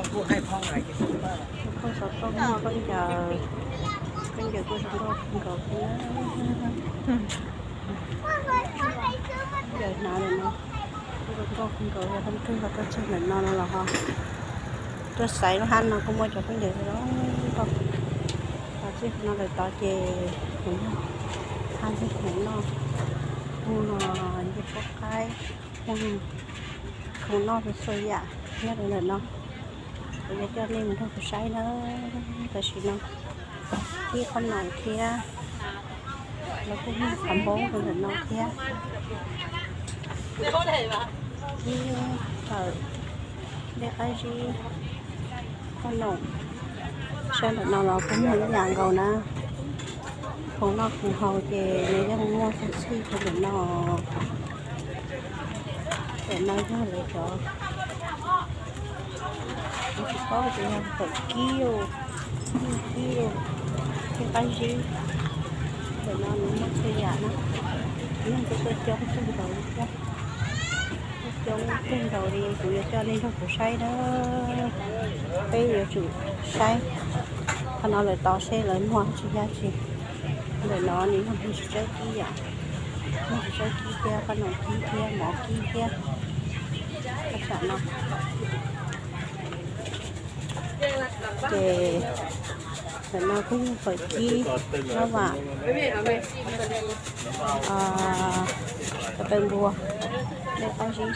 Kuj xov tooj muaj khaub ncaws, khaub ncaws kuj zoo nkauj kawg nkaus thiab. Ncaws hnav ntawm no kuj zoo nkauj kawg nkaus, yog leej twg los tuaj txog ntawm no no los ho tuaj xaiv lub hab no kuj muaj cov khaub ncaws zoo nkauj. Los txij no lawm tod ces kuj yog hab ncej khoom noj, muaj ncej puab qaib, muaj khoom noj txhua txhua yam nyob rau ntawm no. Kuv yuav coj nej mus nrog kuv saib na. Tam sim no ib qhob noom thiab, los kuj muaj qhov npaub rau ntawm no thiab. Ib tawm dej qab zib, qhob noom, saib ntawm no los kuj muaj ib yam nkaus na. Khoom noj khoom haus ces nws yeej muaj txhij txhij rau ntawm no. Ntawm no yog lawv cov, kuv tsis paub tias yog tawm kib, kib, kib qab zib. Ntawm no nws muaj txhua yam na, nws kuj tuaj coob kawg nkaus li thiab. Tuaj coob kawg nkaus li, kuv yuav coj nej nrog kuv saib na. Peb yuav tsum saib qhov no lawm tod seb lawv muag tsis yog tsis. Ntawm no nws yog tsis tsawb kib yom, muaj tsis tsawb kib thiab, qhob noom kib thiab, mov kib thiab. Tam no ces ntawm no kuj yog fawm kib, nab vam, ko taw npua, dej qab zib.